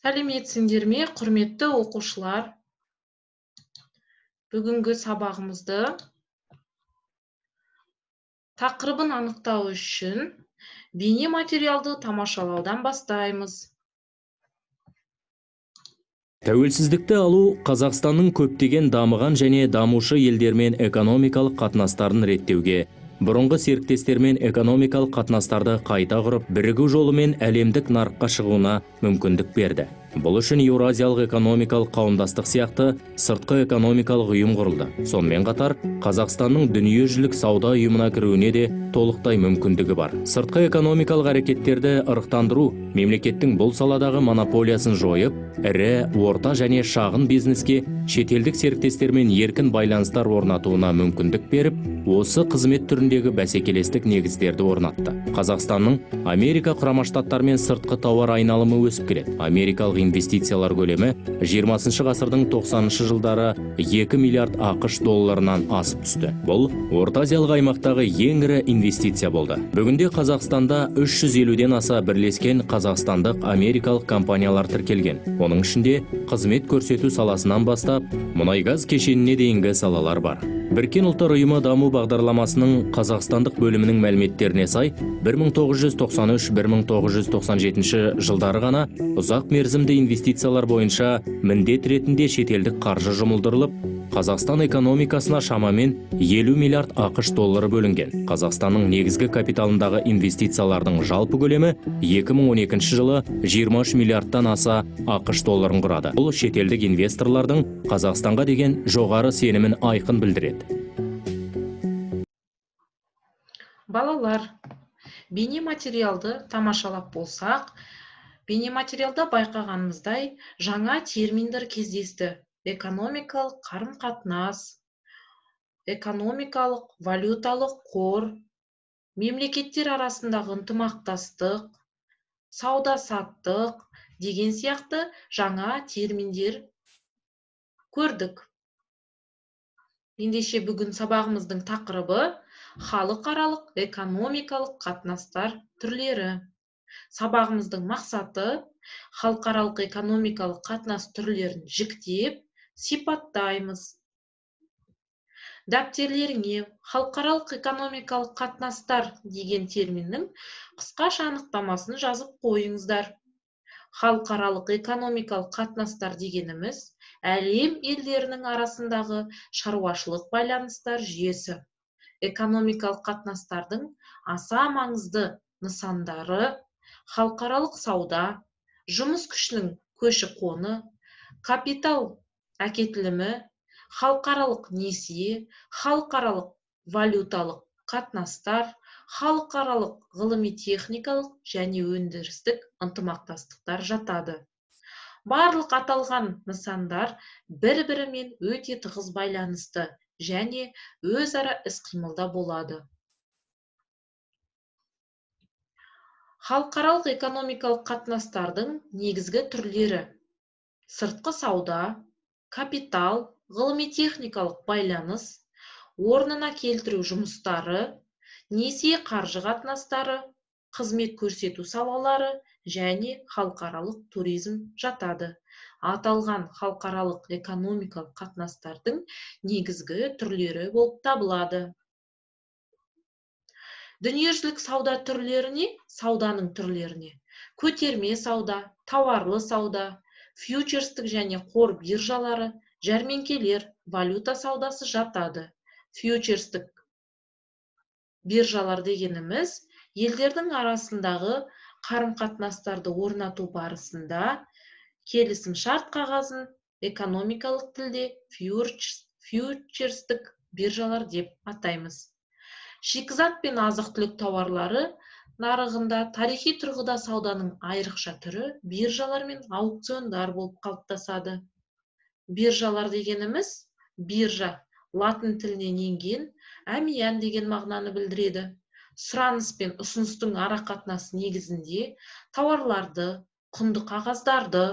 Сәлеметсіңдер ме, құрметті оқушылар? Бүгінгі сабағымызды тақырыбын анықтау үшін бейне материалды тамашалаудан бастаймыз. Тәуелсіздікті алу Қазақстанның көптеген дамыған және дамушы елдермен экономикалық қатынастарын реттеуге, бұрынғы серіктестермен экономикалық қатынастарды қайта құрып, бірігу жолымен әлемдік нарыққа шығуына мүмкіндік берді. Бұл үшін Еуразиялық экономикалық қауымдастық сияқты сыртқы экономикалық ұйым құрылды. Сонымен қатар, Қазақстанның дүниежүзілік сауда ұйымына кіруіне де толықтай мүмкіндігі бар. Сыртқы экономикалық әрекеттерді ырықтандыру мемлекеттің бұл саладағы монополиясын жойып, ірі, орта және шағын бизнеске шетелдік серіктестермен еркін байланыстар орнатуына мүмкіндік беріп, осы қызмет түріндегі бәсекелестік негіздерді орнатты. Қазақстанның Америка Құрама Штаттарымен сыртқы тауар айналымы өсіп келеді. Америкалық инвестициялар көлемі 20 ғасырдың 90 жылдары 2 миллиард ақш долларынан асып түсті. Бұл Орта Азиялық аймақтағы ең ірі инвестиция болды. Бүгінде Қазақстанда 350-ден аса бірлескен қазақстандық америкалық компаниялар тіркелген. Оның ішінде қызмет көрсету саласынан бастап мұнай-газ кешеніне дейінгі салалар бар. Біріккен Ұлттар Ұйымы даму бағдарламасының қазақстандық бөлімінің мәліметтеріне сай 1993-1997 жылдары ғана ұзақ мерзімді инвестициялар бойынша міндет ретінде шетелдік қаржы жұмылдырылып, Қазақстан экономикасына шамамен 50 миллиард ақш доллары бөлінген. Қазақстанның негізгі капиталындағы инвестициялардың жалпы көлемі 2012 жылы 23 миллиардтан аса ақш долларын құрады. Бұл шетелдік инвесторлардың Қазақстанға деген жоғары сенімін айқын білдіреді. Балалар, бейне материалды тамашалап болсақ, бейне материалда байқағанымыздай жаңа терминдер кездесті. Экономикалық қарым-қатынас, экономикалық валюталық қор, мемлекеттер арасындағы ынтымақтастық, сауда-саттық деген сияқты жаңа терминдер көрдік. Ендеше бүгін сабағымыздың тақырыбы халықаралық экономикалық қатынастар түрлері. Сабағымыздың мақсаты халықаралық экономикалық қатынас түрлерін жіктеп, сипаттаймыз. Дәптерлеріңе халықаралық экономикалық қатынастар деген терминнің қысқаша анықтамасын жазып қойыңыздар. Халықаралық экономикалық қатынастар дегеніміз әлем елдерінің арасындағы шаруашылық байланыстар жүйесі. Экономикалық қатынастардың аса маңызды нысандары халықаралық сауда, жұмыс күшінің көші-қоны, капитал әкетілімі, халықаралық несие, халықаралық валюталық қатынастар, халықаралық ғылыми-техникалық және өндірістік ынтымақтастықтар жатады. Барлық аталған нысандар бір-бірімен өте тығыз байланысты және өзара іс-қимылда болады. Халықаралық экономикалық қатынастардың негізгі түрлері: сыртқы сауда, капитал, ғылыми-техникалық байланыс, орнына келтіру жұмыстары, несие қаржы қатынастары, қызмет көрсету салалары және халықаралық туризм жатады. Аталған халықаралық экономикалық қатынастардың негізгі түрлері болып табылады. Дүниежүзілік сауда түрлеріне, сауданың түрлеріне көтерме сауда, тауарлы сауда, фьючерстік және қор биржалары, жәрмеңкелер, валюта саудасы жатады. Фьючерстік биржалар дегеніміз елдердің арасындағы қарым-қатынастарды орнату барысында келісімшарт қағазын экономикалық тілде фьючерстік биржалар деп атаймыз. Шикізат пен азық-түлік тауарлары нарығында тарихи тұрғыда сауданың айрықша түрі биржалар мен аукциондар болып қалыптасады. Биржалар дегеніміз биржа латын тілінен енген әмиян деген мағынаны білдіреді. Сұраныс пен ұсыныстың арақатынасы негізінде тауарларды, құнды қағаздарды,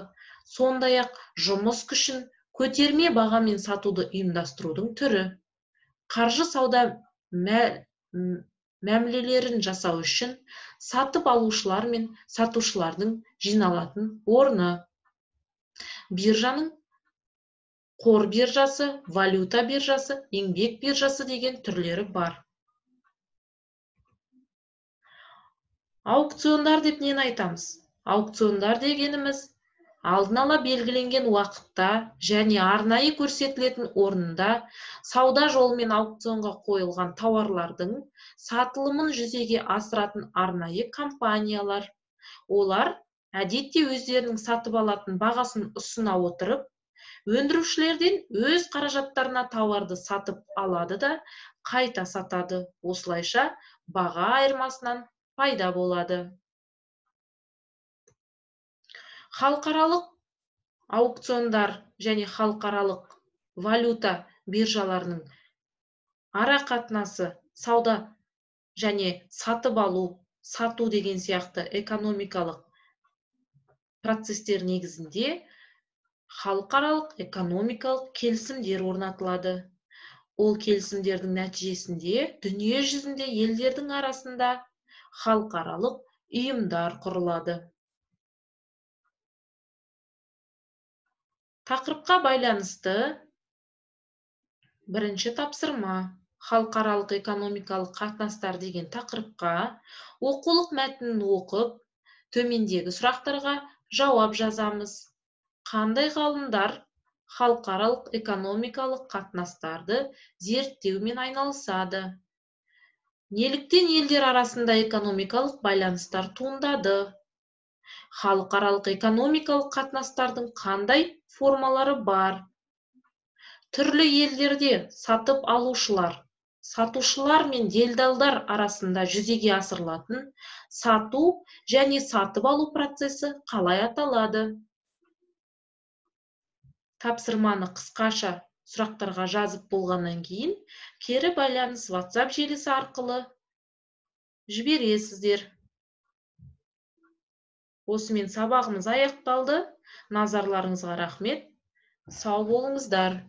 сондай-ақ жұмыс күшін көтерме бағамен сатуды ұйымдастырудың түрі. Қаржы сауда мәмілелерін жасау үшін сатып алушылар мен сатушылардың жиналатын орны. Биржаның қор биржасы, валюта биржасы, еңбек биржасы деген түрлері бар. Аукциондар деп нені айтамыз? Аукциондар дегеніміз алдын ала белгіленген уақытта және арнайы көрсетілетін орында сауда жолымен аукционға қойылған тауарлардың сатылымын жүзеге асыратын арнайы компаниялар. Олар әдетте өздерінің сатып алатын бағасын ұсына отырып, өндірушілерден өз қаражаттарына тауарды сатып алады да қайта сатады. Осылайша баға айырмасынан пайда болады. Халықаралық аукциондар және халықаралық валюта биржаларының ара қатынасы сауда және сатып алу, сату деген сияқты экономикалық процестер негізінде халықаралық экономикалық келісімдер орнатылады. Ол келісімдердің нәтижесінде дүние жүзінде елдердің арасында халықаралық ұйымдар құрылады. Тақырыпқа байланысты бірінші тапсырма халықаралық экономикалық қатынастар деген тақырыпқа оқулық мәтінін оқып, төмендегі сұрақтарға жауап жазамыз. Қандай ғалымдар халықаралық экономикалық қатынастарды зерттеумен айналысады? Неліктен елдер арасында экономикалық байланыстар туындады? Халықаралық экономикалық қатынастардың қандай формалары бар? Түрлі елдерде сатып алушылар, сатушылар мен делдалдар арасында жүзеге асырылатын сату және сатып алу процесі қалай аталады? Тапсырманы қысқаша сұрақтарға жазып болғаннан кейін кері байланыс WhatsApp желісі арқылы жібересіздер. Осымен сабағымыз аяқталды. Назарларыңызға рахмет. Сау болыңыздар.